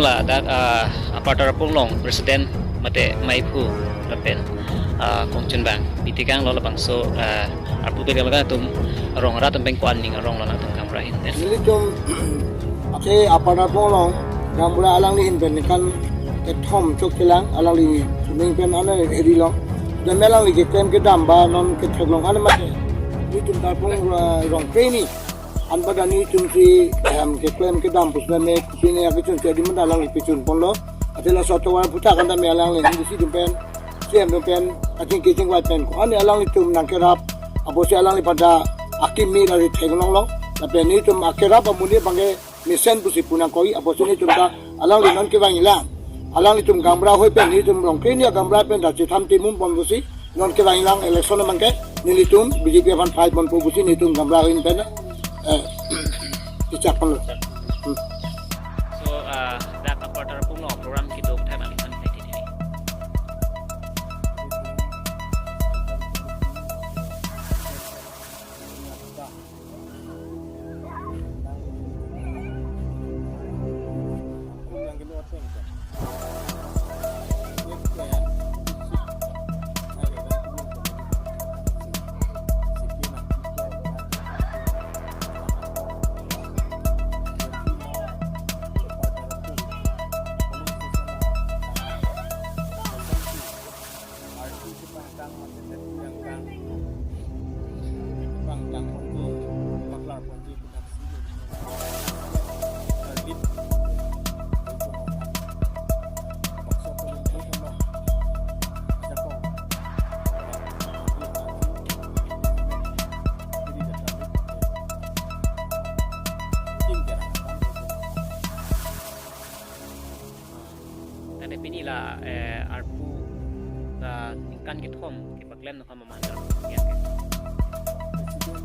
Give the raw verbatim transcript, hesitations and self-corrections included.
Ladak, ah, Upper Tarapung along president mate maiphu lapen, ah, kongchunbang Bitikang lo, labangso, ah, arpu pele laga atum rong rat atum pen ko-an ning arong lo nangtum gaonbura ahin pen. Nelitum ase Upper Tarapung along gaonbura alangli ahin pen ningkan kethom chokchelang, alangli suning pen ane eri long. Dan alangli keklem kedam ba non ketheklong ane mate. Nelitum Tarapung, ah, rong peni. Anpada nelitum si, em, keklem kedam pusitame pini akechunche adim anta alangli pechun ponlo. Athe laso atovar aputhak anta me alangli M D C atum pen, C E M atum pen, kachingki chingvai pen ko-an alanglitum nangkerap, apotsi alangli pada akimi dari theklonglo. Lapen nelitum akerap amonit abangke mesen pusi pu nangkok, apotsi nelitum ta alangli non kevangjilang. Alanglitum gaonbura ahoi pen nelitum rong peni agaonbura pen ta chetham chemum pon pusi non kevangjilang, election abangke nelitum B J P aphan fight ponpo pusi nelitum gaonbura ahin pen, eh, kechak ponlo. Hmm. So, ah, dak Upper Tarapung along program kedo thai bang isan thai titi. Arti si pangtang mate tet yang kang. Pangtang ponji, paklar ponji, punak sini. Arti. Bakso paling buruk kan, Bang? Ada kong. Jadi, ada kami. Tim jarang. Tangte pini la, eh, arpu, ah, ningkan kethom kepaklem nangkok ma, Mahendra? Ya, oke. Presiden